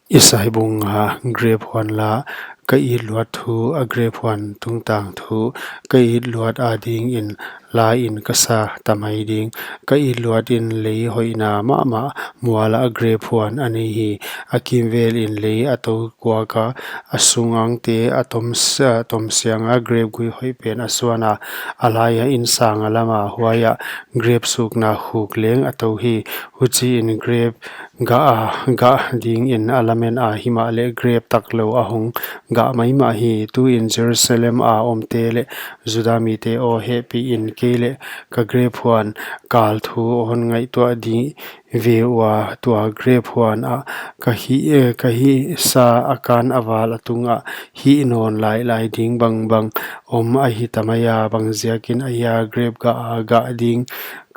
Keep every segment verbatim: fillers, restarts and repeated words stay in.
Isai bung nga. Grep huan la. Ka it luat thu, a grep huan tungtang thu, ka it luat adingin la in ka sa ta mai ding. Ka it luat in lei hoihna mahmah mual ah grep huan a nei hi. A kimvel in lei a tou kuak a, a sungangte a tom s-, a tom siang a, grep gui hoih pen a suan a, a lai a inn sang a lam a, huai ah grep sukna khuk leng a tou hi. Huchiin grep gah a, gah dingin a lamen a, himahleh grep tak lou a hong gah maimah hi. Tuin Jerusalem a omte leh Juda mite aw, hehpih in, kei leh ka grep huan kal thu hon ngaihtuah di ve ua, tua grep huan ah ka hih, eh, ka hihsa a kan a val a tungah hih nawn lailai ding bangbang om ahi ta mai a. Bangziakin ahia grep gah a gah ding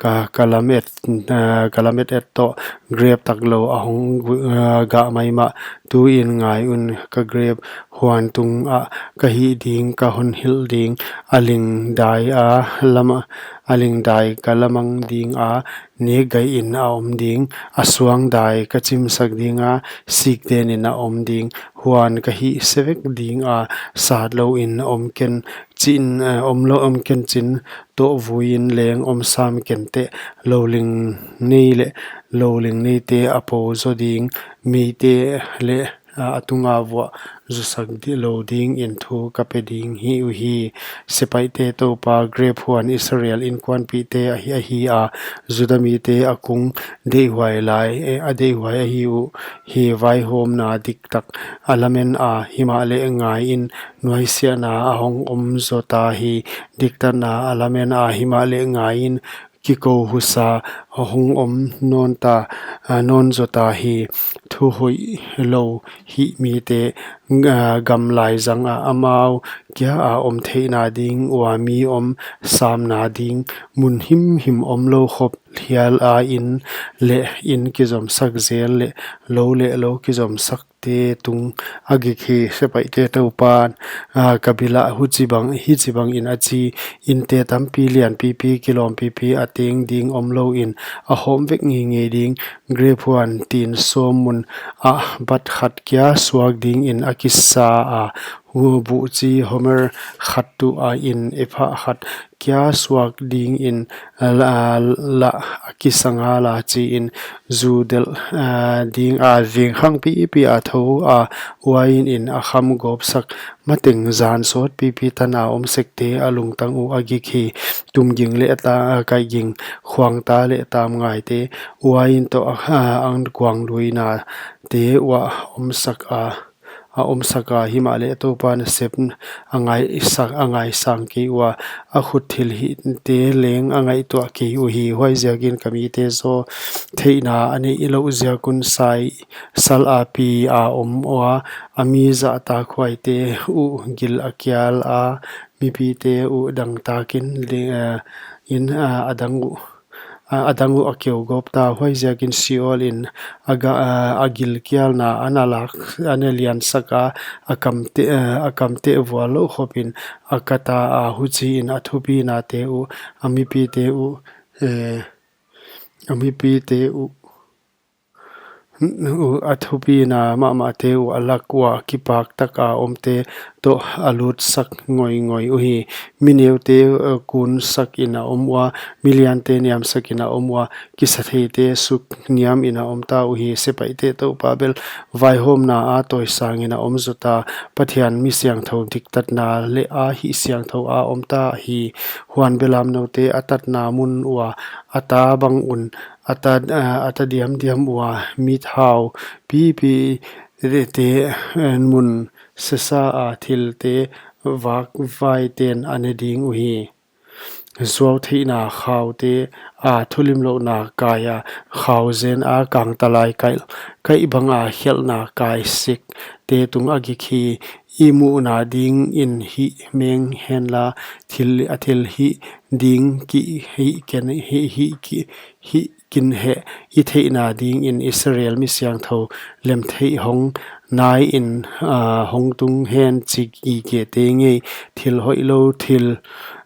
ka, ka lamet, eh, ka lamet et toh grep tak lou a hong gu-, eh, gah maimah? Tuin ngai un, ka grep huan tungah ka hih ding, ka hon hilh ding. A ling dai a lam, a ling dai ka lamang ding a, nek gaihin a om ding. A suang dai ka chimsak ding a, sik denin a om ding. Huan ka hih se vek ding a, sat louin om ken chin, eh, om lou om ken chin, toh vuiin leng om sam ken teh. Louling nei leh louling neite a po zo ding, meite leh, ah, a tunga vuah zusak di-, lou dingin thu ka pe ding hi uhi. Sepaihte Toupa, grep huan Israel inkuanpihte ahi, ahi a, Juda mite a kung deihhuai lai, eh, a deihhuai ahi uhi. Vaihawmna diktak a lamen a, himahleh ngaiin, nuaisiahna a hong om zo ta hi. Diktatna a lamen a, himahleh ngaiin, kikou husa a hong om nawn ta, a nawn zo ta hi. Thu hoih lou hih mite, a, gam laizang a, amau kia a om theihna ding ua mi om samna ding mun himhim om lou khop hial a, inn leh inn kizomsak zel leh lou leh lou kizomsak te tung a gik hi. Sepaihte Toupan, a, ka bil ah huchibang, hichibangin a chi: Innte tampi lianpipi, kilawmpipi a teng ding om louin a hawm vek ngeingei ding. Grep huan tin sawm mun ah bat khat kia suak dingin a kisa a, hu buhchi homer khat tuh a, in ephah khat kia suak dingin la, la a kisa ngal a, chiin zu delh, a, ding a, vengkhang pipi a thou a, uain in a kham gawpsak mateng zan sawtpipi tan a om sekte a lungtang uh a gik hi. Tumging leh ta, kaiging, khuangta leh tamngaite, uain toh a, a, angkuang luinate uah omsak a, a omsak a, himahleh Toupa nasep a ngaisak, a ngaisang kei ua, a khut thilhihte leng a ngaihtuah kei uhi. Huaiziakin ka mite zaw theihna a neih louh ziak un sai sal a pi a om ua, a mi zahtakhuaite uh gil a kial a, mipite uh dangtakin li-, a, in, a, a dang uh a, a dang uh a keu gawp ta. Huaiziakin Seol in a ga-, a, a gilkialna a na lak, a na liansak a, a kamte, a, a kamte vual louh khopin a kata a, huchiin a thupinate uh, a mipite uh, e, a mipite uh, uh, a thupina mahmahte uh a lak ua, kipak taka omte toh a lutsak ngoingoi uhi. Mi neute, uh, kunsakin a om ua, mi liante niamsakin a om ua, kisatheite suk niamin a om ta uhi. Sepaihte Toupa bel vaihawmna a tawisangin a om zo ta, Pathian mi siangthou diktatna leh a hihsiangthou a om ta hi. Huan belamnoute a tatna mun ua a ta bang un, a ta, a, a ta diamdiam ua, mi thau pipi te, e, mun sesa a thilte vak vaiten a ne ding uhi. Zuautheihna khaute a thulimlouhna kai a, khau zen a kangtalai kai, kaih banga khelhna kai sekte tung a gik hi. I muhna dingin hih meng henla, thil, a thilhih ding ki, hih ken, hih, hih ki, hih kin heh. I theihna dingin Israel mi siangthou lemtheih hong naiin, a, hong tung hen chi gigete ngei. Thil hoihlou thil,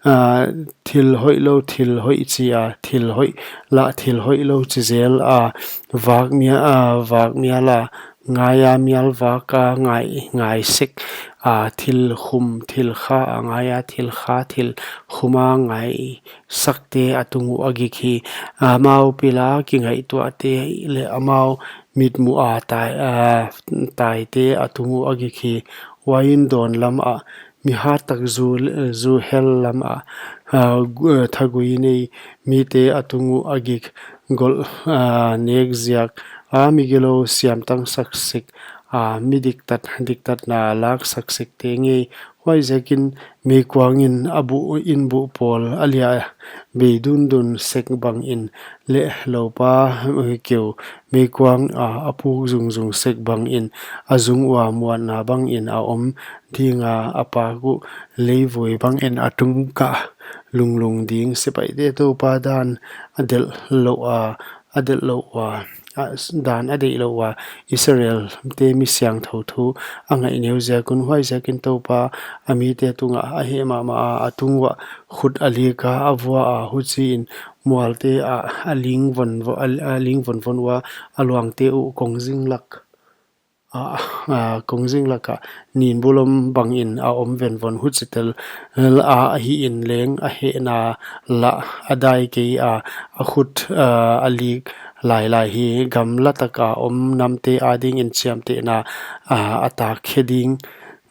a, thil hoihlou thil hoih chi a, thil hoih lah thil hoihlou chi zel a, vak mia, a, vak mial a, Ngaia mial vak a ngai, ngai sek a, thil khum, thil kha a ngaia, thil kha, thil khum a ngai sakte a tung uh a gik hi. Amau pil a kingaihtuahte leh amau mitmuh a tai, a, taite a tung uh a gik hi. Uain dawn lam ah mi hat tak zu, zu hel lam ah, a, gu-, thagui nei mite a tung uh a gik. Golh, a, nek ziak a mi gilou siamtang sak sek a, mi diktat, diktatna lak sak sekte ngei. Huaiziakin meikuangin a buh, in buh pawl a lia bei dundun sek bangin leh loupa, eh, keu meikuang a, a puk zungzung sek bangin a zung ua muanna bangin a om ding a, a pak uh leivui bangin a tung kah lunglung ding. Sepaihte Toupa dan a delh lou a, a delh lou ua, a, dan a deih lou ua, Israelte mi siangthou thu a ngaih neu ziak un. Huaiziakin Toupa a mite tungah a heh mahmah a, a tung uah khut a lik a, a vua a, huchiin mualte ah a ling vonvon, a, a ling vonvon ua, a luangte uh kongzing lak a, a, kongzing lak ah nin bulom bangin a om venvon. Huchitel a, ahihin leng a hehna lah a dai kei a, a khut, a, a lik lailai hi. Gamla tak a om namte adingin chiamtehna, a, a tak khe ding,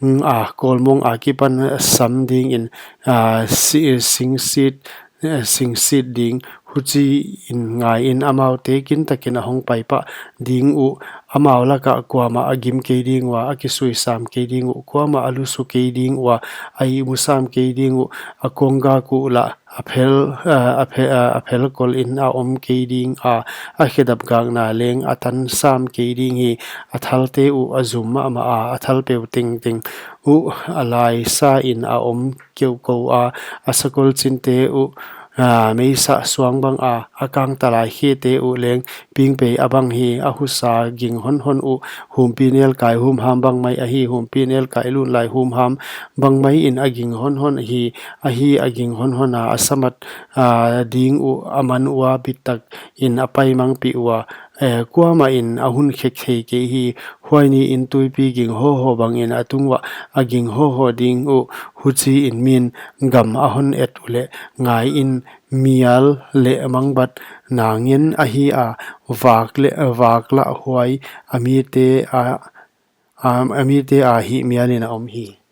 a, kawlmong akipan sam dingin, a, si-, singsit, eh, singsit ding. Huchiin ngaiin, amaute kintakin a hong pai pah ding uh. Amau lakah kuamah a gim kei ding ua, a kisuisam kei ding uh, kuamah a lusu kei ding ua, a ihmu sam kei ding uh. A kongak uh lah a phel, eh, a phe-, eh, a phelkolin a om kei ding a, a khedap gakna leng a tan sam kei ding hi. A thalte uh a zum mahmah a, a thal peu tengteng uh a laisa in a om keuhkou a, a sakol chinte uh, a, meisa suang bang a, a kangtalai khete uh leng pingpei a bang hi. A husa ging honhon uh, humpinelkai humham bang mai ahi, humpinelkai lunlai humham bang maiin a ging honhon hi. Ahi, a ging honhon a, a samat, a, ding uh a man ua, bittakin a paimangpih ua, eh, kuamahin a hun khek thei kei hi. Huai niin tuipi ging hoho bangin a tung uah a ging hoho ding uh. Huchiin min gam a hon et uleh, ngaiin, mial leh mangbatna ngen ahi a, vak leh, vak lah huai a mite a, a, a mite a hihmialin a om hi.